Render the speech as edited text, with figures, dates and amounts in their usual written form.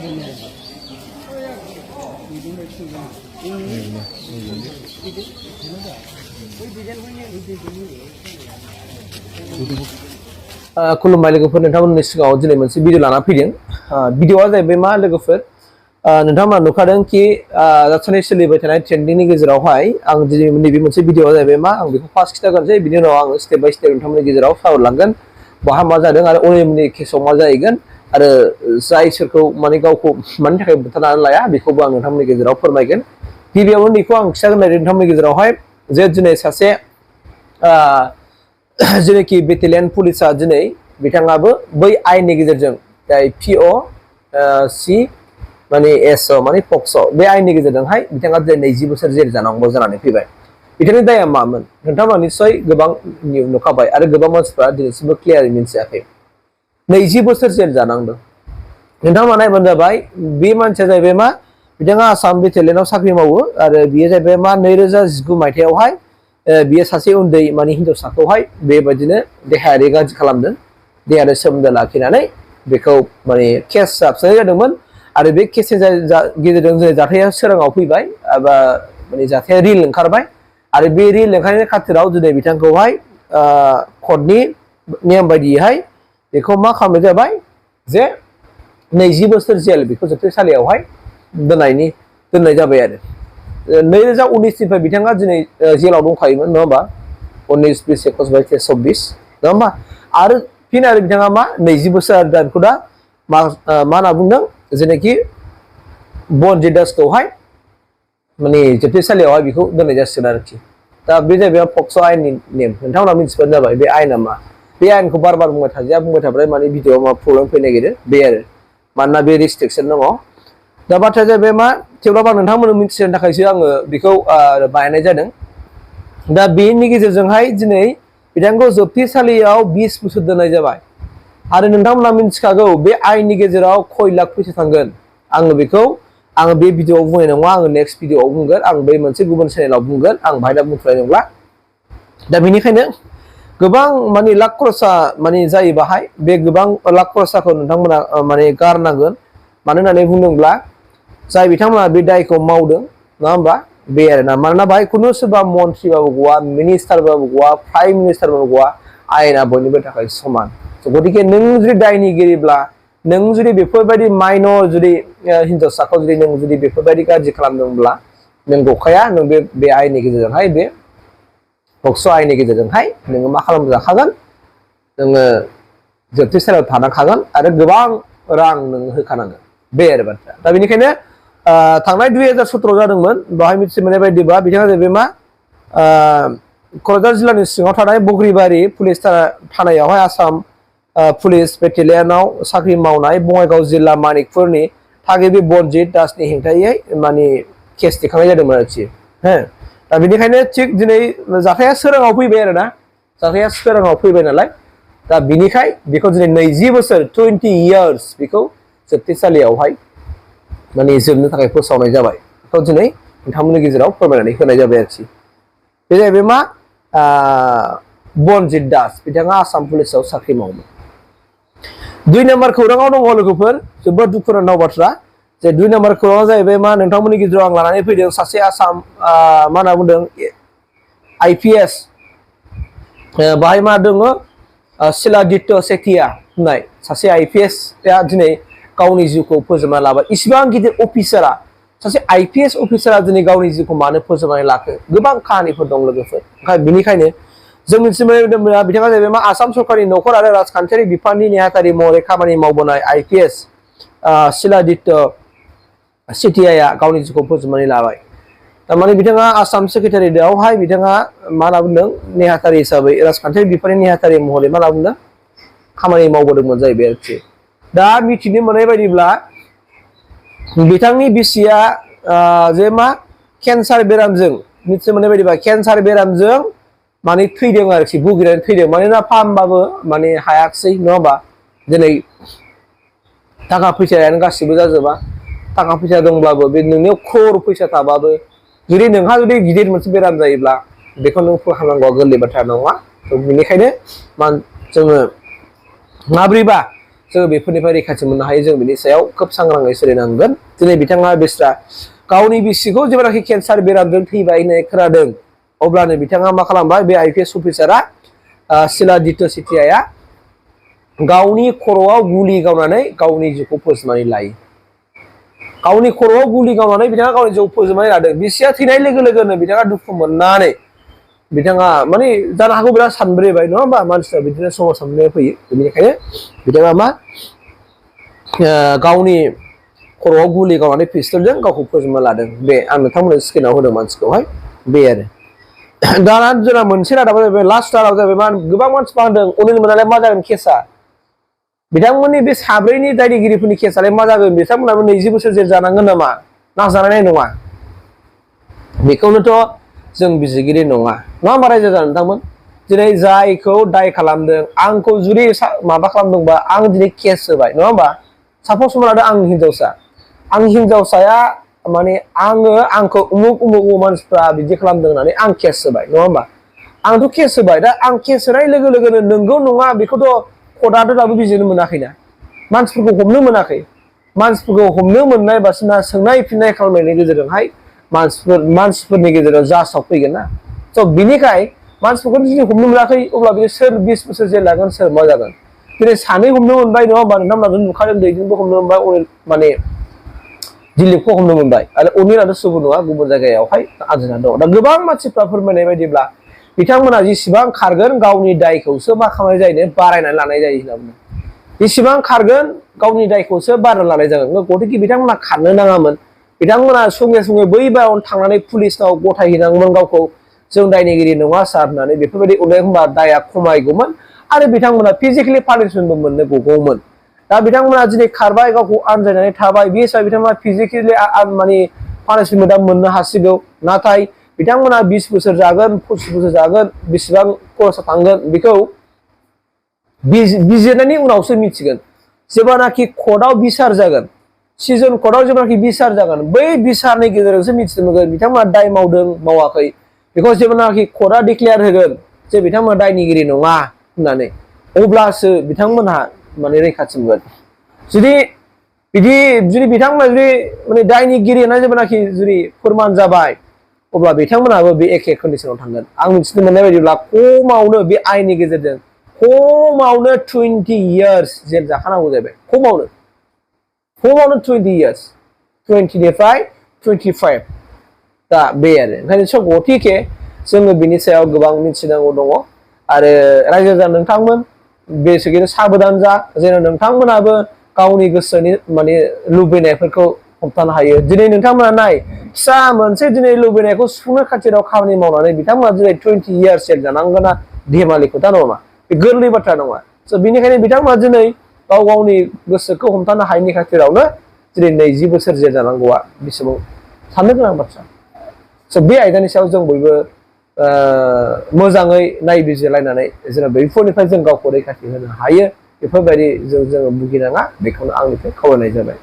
खुलुमबाय लोगोफोर नोंथांमोननि सिगाङाव दिनै मोनसे भिडिअ लाना फैदों भिडिअआ जाहैबाय मा लोगोफोर नोंथांमोना नुखादों कि दासान्दि सोलिबाय थानाय ट्रेन्डिंनि गेजेरावहाय आं दिनै नैबे मोनसे भिडिअआ जाहैबाय मा आं बेखौ फार्स्ट खिथागोनसै बिनि उनाव आं स्टेप बाय स्टेप नोंथांमोननि गेजेराव सावरायलांगोन बहा मा जादों आरो अनिलमोननि केसआव मा जाहैगोन आरो जाय सोरखौ माने गावखौ मानि थाखाय बुथारनानै लाया बेखौबो आं नोंथांमोननि गेजेराव फोरमायगोन गिबियावनो बेखौ आं खिथागोन नोंथांमोननि गेजेरावहाय जे दिनै सासे जेनेखि बेटेलियन पुलिसा दिनै बिथाङाबो बै आयेननि गेजेरजों जाय POC माने एस माने पक्स बे आयेननि गेजेरजोंहाय बिथाङा दिनै 20 बोसोर जेल जानांगौ जानानै फैबाय बिथांनि दाया मामोन नोंथांमोना निस्सय गोबां नुखाबाय आरो गोबां मानसिफ्रा दिनैसिमबो क्लियारै मिन्थियाखै 20 बोसोर जेल जानांदों नोंथांमोना नायबानो जाबाय बे मानसिया जाहैबाय मा बिथाङा आसाम बेटेलियनाव साख्रि मावो आरो बियो जाहैबाय मा 2019 मायथाइयावहाय बियो सासे उन्दै माने हिनजावसाखौहाय बेबायदिनो देहायारि गाज्रि खालामदों देहायारि सोमोन्दो लाखिनानै बेखौ माने केस जाबसनाय जादोंमोन आरो बे केसनि गेजेरजों जों जाथाया सोराङाव फैबाय एबा माने जाथाया रिल ओंखारबाय आरो बे रिल ओंखारनायनि खाथिराव दिनै बिथांखौहाय कर्टनि नेम बायदियैहाय बेखौ मा खालामनाय जाबाय जे 20 बोसोर जेल बेखौ जोबथेसालियावहाय दोननाय जाबाय आरो 2019 निफ्राय बिथाङा दिनै जेलाव दंखायोमोन नङा होमबा 19 20 21 22 23 नङा होमबा आरो फिन आरो बिथाङा मा 20 बोसोर आरो दा बेखौ दा मा होनना बुंदों जेनाखि बनजित दासखौहाय माने जोबथेसालियावहाय बेखौ दोननाय जासिगोन आरोखि दा बे जाहैबाय पक्स आयेननि नेम नोंथांमोना मिन्थिबानो जाबाय बे आयेना मा बे आयेनखौ बार बार बुंबाय थाजाया बुंबाय थाबाय माने भिडिअआव मा प्रब्लेम फैनो नागिरो बे आरो मानोना बे रेस्ट्रिक्सन दङ दा बाथ्राया जाहैबाय मा थेवब्लाबो आं नोंथांमोननो मिन्थिनो थाखायसो आङो बेखौ बानायनाय जादों दा बेनि गेजेरजोंहाय दिनै बिथांखौ जोबथेसालियाव 20 बोसोर दोननाय जाबाय आरो नोंथांमोना मिन्थिखागौ बे आयेननि गेजेराव खय लाख फैसा थांगोन आङो बे भिडिअआव बुंनाय नङा आङो नेक्स्ट भिडिअआव बुंगोन आं बै मोनसे गुबुन चेनेलाव बुंगोन आं बाहाय दा बुंथ'नाय नंला दा बेनिखायनो गोबां माने लाख खरसा माने जायो बाहाय बे गोबां लाख खरसाखौ नोंथांमोना माने गारनांगोन मानो होननानै बुंदोंब्ला जाय बिथांमोना बे दायखौ मावदों नङा होमबा बे आरोना मानोना बाहाय खुनु सोरबा मन्थ्रिबाबो गवा मिनिस्टारबाबो गवा प्राइम मिनिस्टारबाबो गवा आयेना बयनिबो थाखाय समान गतिके नों जुदि दायनिगिरिब्ला नों जुदि बेफोरबायदि माइनर जुदि हिनजावसाखौ जुदि नों जुदि बेफोरबायदि गाज्रि खालामदोंब्ला नों गखाया नों बे आयेननि गेजेरजोंहाय बे पक्स आयेननि गेजेरजोंहाय नोङो मा खालामजाखागोन नोङो जोबथेसालियाव थानांखागोन आरो गोबां रां नोङो होखानांगोन बे आरो बाथ्रा दा बेनिखायनो थांनाय 2017 जादोंमोन बेवहाय मिथिनो मोननाय बायदिबा बिथाङा जाहैबाय मा क'क्राझार जिल्लानि सिङाव थानाय बग्रिबारि पुलिस थानायावहाय आसाम पुलिस बेटेलियनाव साख्रि मावनाय बङाइगाव जिल्ला मानिकपुरनि थागिबि बनजित दासनि हेंथायै माने केस दैखांनाय जादोंमोन आरोखि हो दा बेनिखायनो थिग दिनै जाथाया सोराङाव फैबाय आरोना जाथाया सोराङाव फैबाय नालाय दा बिनिखाय बेखौ दिनै 20 बोसोर 20 इयार्स बेखौ जोबथेसालियावहाय माने जोबनो थाखाय फोसावनाय जाबाय बेखौ दिनै नोंथांमोननि गेजेराव फोरमायनानै होनाय जाबाय आरोखि बे जाहैबाय मा बनजित दास बिथाङा आसाम पुलिसाव साख्रि मावोमोन 2 नाम्बार खौराङाव दङ लोगोफोर जोबोद दुखुनांथाव बाथ्रा जे 2 नाम्बार खौराङा जाहैबाय मा नोंथांमोननि गेजेराव आं लानानै फैदों सासे आसाम मा होनना बुंदों IPS बाहाय मा दङ शिलादित्य सेथिया होननाय सासे IPS दिनै गावनि जिउखौ फोजोबना लाबाय इसिबां गिदिर अफिसारा सासे IPS अफिसारा दिनै गावनि जिउखौ मानो फोजोबनानै लाखो गोबां काहानिफोर दं लोगोफोर बेनिखायनो जों मिथिनो मोनदों बिथाङा जाहैबाय मा आसाम सरकारनि नखर आरो राजखान्थियारि बिफाननि नेहाथारि महरै खामानि मावबोनाय IPS शिलादित्य सेथियाया गावनि जिउखौ फोजोबनानै लाबाय थारमाने बिथाङा आसाम सेक्रेटारियेटआवहाय बिथाङा मा होनना बुंदों नेहाथारि हिसाबै राजखान्थियारि बिफाननि नेहाथारि महरै मा होनना बुंदों खामानि मावबोदोंमोन जाहैबाय आरोखि दा मिथिनो मोननाय बायदिब्ला बिथांनि बिसिया जे मा केन्सार बेरामजों मिथिनो मोननाय बायदिब्ला केन्सार बेरामजों माने थैदों आरोखि भुगिनानै थैदों मानोना फाहामबाबो माने हायाखिसै नङा होमबा दिनै थाखा फैसायानो गासिबो जाजोबा थाखा फैसा दंब्लाबो बे नोंनियाव क्रर फैसा थाबाबो जुदि नोंहा जुदि गिदिर मोनसे बेराम जायोब्ला बेखौ नों फाहामनांगौआ गोरलै बाथ्रा नङा बेनिखायनो जोङो माब्रैबा जों बेफोरनिफ्राय रैखाथि मोननो हायो जों बिनि सायाव खोब सांग्राङै सोलिनांगोन दिनै बिथाङा बेस्रा गावनि बिसिखौ जेब्लाखि केन्सार बेरामजों थैबाय होननाय खोनादों अब्लानो बिथाङा मा खालामबाय बे आइपिएस अफिसारा सिलादित्य सेथियाया गावनि खर'आव गुलि गावनानै गावनि जिउखौ फोजोबनानै लायो गावनि खर'आव गुलि गावनानै बिथाङा गावनि जिउखौ फोजोबनानै लादों बिसिया थैनाय लोगो लोगोनो बिथाङा दुखु मोननानै बिथाङा माने जानो हागौ बिराद सानब्रेबाय नङा होमबा मानसिया बिदिनो समाव सानब्रे फैयो बेनिखायनो बिथाङा मा गावनि खर'आव गुलि गावनानै पिस्तलजों गावखौ फोजोबना लादों बे आं नोंथांमोननो स्क्रिनाव होदों मानसिखौहाय बे आरो दाना जोंना मोनसे रादाबा जाहैबाय लास्ट रादाब जाहैबाय मा गोबां मानसिफ्रा होनदों अनिल मोनहालाय मा जागोन केसा बिथांमोननि बे साब्रैनि दायनिगिरिफोरनि केसालाय मा जागोन बिथांमोनाबो 20 बोसोर जेल जानांगोन नामा ना जानाय नङा बेखौनोथ' जों बिजिरगिरि नङा होमबा रायजो राजा नोंथांमोन दिनै जायखौ दाय खालामदों आंखौ जुदि माबा खालामदोंबा आं दिनै केस होबाय नङा होमबा सापस लादो आं हिनजावसाया माने आंखौ उमुक उमुक मानसिफ्रा बिदि खालामदों होननानै आं केस होबाय नङा होमबा आंथ' केस होबाय दा आं केस होनाय लोगो लोगोनो नंगौ नङा बेखौथ' कर्टआथ' दाबो बिजिरनो मोनाखैना मानसिफोरखौ हमनो मोनाखै मानसिफोरखौ हमनो मोननाय बासिना सोंनाय फिननाय खालामनायनि गेजेरजोंहाय मानसिफोरनि गेजेराव जासाव फैगोन ना स' बिनिखाय मानसिफोरखौ जुदि हमनो मोनाखै अब्ला बियो सोर 20 बोसोर जेल लागोन सोर मा जागोन दिनै सानै हमनो मोनबाय नङा होमबा नोंथांमोनाथ' नुखादों दैदेनबो हमनो मोनबाय माने दिलीपखौ हमनो मोनबाय आरो अनिल आरो सुबु नङा गुबुन जायगायावहाय आरजिना दं दा गोबां मानसिफ्रा फोरमायनाय बायदिब्ला बिथांमोना जेसेबां खारगोन गावनि दायखौसो मा खालामनाय जायो बारायनानै लानाय जायो होनना बुङो जेसेबां खारगोन गावनि दायखौसो बारायनानै लानाय जागोन गथिखे बिथांमोना खारनो नाङामोन बिथांमोना सङै सङै बै बायाव थांनानै पुलिसनाव गथायहैनांगौमोन गावखौ जों दायनिगिरि नङा सार होननानै बेफोरबायदि उन्दै होनबा दाया खमायगौमोन आरो बिथांमोना फिजिकेलि पानिशमेन्टबो मोननो गगौमोन दा बिथांमोना दिनै खारबाय गावखौ आनजायनानै थाबाय बे हिसाबै बिथांमोना फिजिकेलि माने पानिशमेन्टआ मोननो हासिगौ नाथाय बिथांमोना 20 बोसोर जागोन 25 बोसोर जागोन बेसेबां खरसा थांगोन बेखौ बिजिरनायनि उनावसो मिथिगोन जेब्लानाखि कर्टआव बिसार जागोन सिजन कर्टआव जेब्लानाखि बिसार जागोन बै बिसारनि गेजेरजोंसो मिथिनो मोनगोन बिथांमोना दाय मावदों मावाखै बेखौ जेब्लानाखि कर्टआ डिक्लेयार होगोन जे बिथांमोना दायनिगिरि नङा होननानै अब्लासो बिथांमोनहा माने रैखाथि मोनगोन जुदि बिथांमोना माने दायनिगिरि होनना जेब्लानाखि जुदि फोरमान जाबाय अब्ला बिथांमोनाबो बे एखे कन्डिसनाव थांगोन आं मिथिनो मोननाय बायदिब्ला खमावनो बे आयेननि गेजेरजों खमावनो 20 इयार्स जेल जाखानांगौ जाहैबाय खमावनो 20 इयार्स 20 निफ्राय 25 दा बे आरो ओंखायनो सब गथिखे जोङो बिनि सायाव गोबां मिथिनांगौ दङ आरो रायजो राजा नोंथांमोन बेसिकलि साबधान जा जेन नोंथांमोनाबो गावनि गोसोनि माने लुबैनायफोरखौ हमथानो हायो दिनै नोंथांमोना नाय फिसा मोनसे दिनै लुबैनायखौ सुफुंनो खाथिराव खामानि मावनानै बिथांमोना दिनै 20 इयार्स जेल जानांगोना धेमालि खोथा नङा बे गोरलै बाथ्रा नङा स' बिनिखायनो बिथांमोना दिनै गावनि गोसोखौ हमथानो हायैनि खाथिरावनो दिनै 20 बोसोर जेल जानांगौआ बेसेबां साननो गोनां बाथ्रा स' बे आयदानि सायाव जों बयबो मोजाङै नायबिजिरलायनानै जेन बैफोरनिफ्राय जों गावखौ रैखाथि होनो हायो बेफोरबायदि जोङो भुगिनाङा बेखौनो आंनिफ्राय खावलायनाय जाबाय।